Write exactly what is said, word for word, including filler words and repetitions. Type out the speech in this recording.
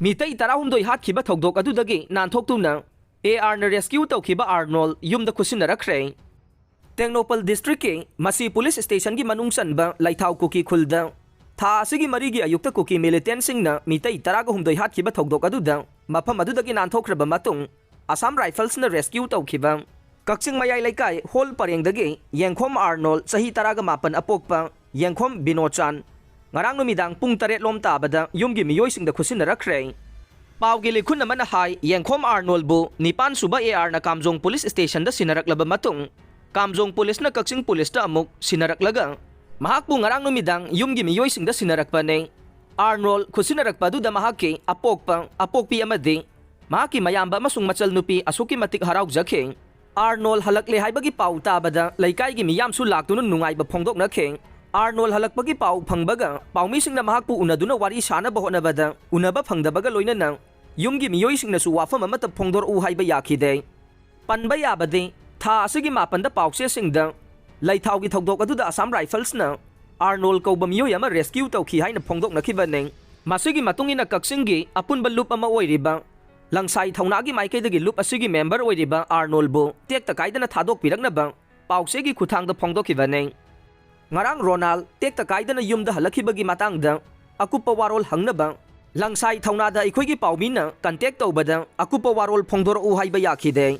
ꯃꯤꯇꯩ ꯇꯔꯥꯍꯨꯝꯗꯣꯏ ꯍꯥꯠꯈꯤꯕ ꯊꯧꯗꯣꯛ ꯑꯗꯨꯗꯒꯤ ꯅꯥꯟꯊꯣꯛꯇꯨꯅ ꯑꯦ ꯑꯥꯔꯅ ꯔꯦꯁꯀ꯭ꯌꯨ ꯇꯧꯈꯤꯕ ꯑꯥꯔꯅꯣꯜ ꯌꯨꯝꯗ ꯈꯨꯠꯁꯤꯟꯅꯔꯛꯈ꯭ꯔꯦ꯫ ꯇꯦꯡꯅꯧꯄꯜ ꯗꯤꯁꯇ꯭ꯔꯤꯛꯀꯤ ꯃꯁꯤ ꯄꯨꯂꯤꯁ ꯁ꯭ꯇꯦꯁꯟꯒꯤ ꯃꯅꯨꯡ ꯆꯟꯕ ꯂꯩꯊꯥꯎ ꯀꯨꯀꯤ ꯈꯨꯜꯗ ꯊꯥ ꯑꯁꯤꯒꯤ ꯃꯔꯤꯒꯤ ꯑꯌꯨꯛꯇ ꯀꯨꯀꯤ ꯃꯤꯂꯤꯇꯦꯟꯁꯤꯡꯅ ꯃꯤꯇꯩ ꯇꯔꯥꯒ ꯍꯨꯝꯗꯣꯏ ꯍꯥꯠꯈꯤꯕ ꯊꯧꯗꯣꯛ ꯑꯗꯨꯗ ꯃꯐꯝ ꯑꯗꯨꯗꯒꯤ ꯅꯥꯟꯊꯣꯛꯈ꯭ꯔꯕ ꯃꯇꯨꯡ ꯑꯁꯥꯝ ꯔꯥꯏꯐꯜꯁꯅ ꯔꯦꯁꯀ꯭ꯌꯨ ꯇꯧꯈꯤꯕ ꯀꯛꯆꯤꯡ ꯃꯌꯥꯏ ꯂꯩꯀꯥꯏ ꯍꯣꯜ ꯄꯔꯦꯡꯗꯒꯤ ꯌꯦꯡꯈꯣꯝ ꯑꯥꯔꯅꯣꯜ, ꯆꯍꯤ ꯇꯔꯥꯒ ꯃꯥꯄꯟ ꯑꯄꯣꯛꯄ ꯌꯦꯡꯈꯣꯝ ꯕꯤꯅꯣꯆꯥꯟ, ꯉꯔꯥꯡ ꯅꯨꯃꯤꯗꯥꯡ ꯄꯨꯡ ꯇꯔꯦꯠ ꯂꯣꯝ ꯇꯥꯕꯗ ꯌꯨꯝꯒꯤ ꯃꯤꯑꯣꯏꯁꯤꯡꯗ ꯈꯨꯠꯁꯤꯟꯅꯔꯛꯈ꯭ꯔꯦ꯫ ꯄꯥꯎꯒꯤ ꯂꯤꯈꯨꯟ ꯑꯃꯅ ꯍꯥꯏ, ꯌꯦꯡꯈꯣꯝ ꯑꯥꯔꯅꯣꯜꯕꯨ ꯅꯤꯄꯥꯟ ꯁꯨꯕ ꯑꯦ ꯑꯥꯔꯅ ꯀꯥꯝꯖꯣꯡ ꯄꯨꯂꯤꯁ ꯁ꯭ꯇꯦꯁꯟꯗ ꯁꯤꯟꯅꯔꯛꯂꯕ ꯃꯇꯨꯡ, ꯀꯥꯝꯖꯣꯡ ꯄꯨꯂꯤꯁꯅ ꯀꯛꯆꯤꯡ ꯄꯨꯂꯤꯁꯇ ꯑꯃꯨꯛ ꯁꯤꯟꯅꯔꯛꯂꯒ, ꯃꯍꯥꯛꯄꯨ ꯉꯔꯥꯡ ꯅꯨꯃꯤꯗꯥꯡ ꯌꯨꯝꯒꯤ ꯃꯤꯑꯣꯏꯁꯤꯡꯗ ꯁꯤꯟꯅꯔꯛꯄꯅꯤ꯫ ꯑꯥꯔꯅꯣꯜ ꯈꯨꯠꯁꯤꯟꯅꯔꯛꯄ ꯑꯗꯨꯗ ꯃꯍꯥꯛꯀꯤ ꯑꯄꯣꯛꯄ, ꯑꯄꯣꯛꯄꯤ ꯑꯃꯗꯤ ꯃꯍꯥꯛꯀꯤ ꯃꯌꯥꯝꯕ ꯑꯃꯁꯨꯡ ꯃꯆꯜ ꯅꯨꯄꯤ ꯑꯁꯨꯛꯀꯤ ꯃꯇꯤꯛ ꯍꯔꯥꯎꯖꯈꯤ꯫ ꯑꯥꯔꯅꯣꯜ ꯍꯜꯂꯛꯂꯦ ꯍꯥꯏꯕꯒꯤ ꯄꯥꯎ ꯇꯥꯕꯗ ꯂꯩꯀꯥꯏꯒꯤ ꯃꯤꯌꯥꯝꯁꯨ ꯂꯥꯛꯇꯨꯅ ꯅꯨꯡꯉꯥꯏꯕ ꯐꯣꯡꯗꯣꯛꯅꯈꯤ꯫ ꯑꯥꯔꯅꯣꯜ ꯍꯜꯂꯛꯄꯒꯤ ꯄꯥꯎ ꯐꯪꯕꯒ ꯄꯥꯎꯃꯤꯁꯤꯡꯅ ꯃꯍꯥꯛꯄꯨ ꯎꯅꯗꯨꯅ ꯋꯥꯔꯤ ꯁꯥꯅꯕ ꯍꯣꯠꯅꯕꯗ ꯎꯅꯕ ꯐꯪꯗꯕꯒ ꯂꯣꯏꯅꯅ ꯌꯨꯝꯒꯤ ꯃꯤꯑꯣꯏꯁꯤꯡꯅꯁꯨ ꯋꯥꯐꯝ ꯑꯃꯠꯇ ꯐꯣꯡꯗꯣꯔꯛꯎ ꯍꯥꯏꯕ ꯌꯥꯈꯤꯗꯦ꯫ ꯄꯟꯕ ꯌꯥꯕꯗꯤ, ꯊꯥ ꯑꯁꯤꯒꯤ ꯃꯥꯄꯟꯗ ꯄꯥꯎꯆꯦꯁꯤꯡꯗ ꯂꯩꯊꯥꯎꯒꯤ ꯊꯧꯗꯣꯛ ꯑꯗꯨꯗ ꯑꯁꯥꯝ ꯔꯥꯏꯐꯜꯁꯅ ꯑꯥꯔꯅꯣꯜ ꯀꯧꯕ ꯃꯤꯑꯣꯏ ꯑꯃ ꯔꯦꯁꯀ꯭ꯌꯨ ꯇꯧꯈꯤ ꯍꯥꯏꯅ ꯐꯣꯡꯗꯣꯛꯅꯈꯤꯕꯅꯤ꯫ ꯃꯁꯤꯒꯤ ꯃꯇꯨꯡ ꯏꯟꯅ ꯀꯛꯆꯤꯡꯒꯤ ꯑꯄꯨꯟꯕ ꯂꯨꯞ ꯑꯃ ꯑꯣꯏꯔꯤꯕ ꯂꯪꯁꯥꯏ ꯊꯧꯅꯥꯒꯤ ꯃꯥꯏꯀꯩꯗꯒꯤ ꯂꯨꯞ ꯑꯁꯤꯒꯤ ꯃꯦꯝꯕꯔ ꯑꯣꯏꯔꯤꯕ ꯑꯥꯔꯅꯣꯜꯕꯨ ꯇꯦꯛꯇ ꯀꯥꯏꯗꯅ ꯊꯥꯗꯣꯛꯄꯤꯔꯛꯅꯕ ꯄꯥꯎꯆꯦꯒꯤ ꯈꯨꯠꯊꯥꯡꯗ ꯐꯣꯡꯗꯣꯛꯈꯤꯕꯅꯤ꯫ ꯉꯔꯥꯡ ꯔꯣꯅꯥꯜ ꯇꯦꯛꯇ ꯀꯥꯏꯗꯅ ꯌꯨꯝꯗ ꯍꯜꯂꯛꯈꯤꯕꯒꯤ ꯃꯇꯥꯡꯗ ꯑꯀꯨꯞꯄ ꯋꯥꯔꯣꯜ ꯍꯪꯅꯕ ꯂꯪꯁꯥꯏ ꯊꯧꯅꯥꯗ ꯑꯩꯈꯣꯏꯒꯤ ꯄꯥꯎꯃꯤꯅ ꯀꯟꯇꯦꯛ ꯇꯧꯕꯗ ꯑꯀꯨꯞꯄ ꯋꯥꯔꯣꯜ ꯐꯣꯡꯗꯣꯔꯛꯎ ꯍꯥꯏꯕ ꯌꯥꯈꯤꯗꯦ꯫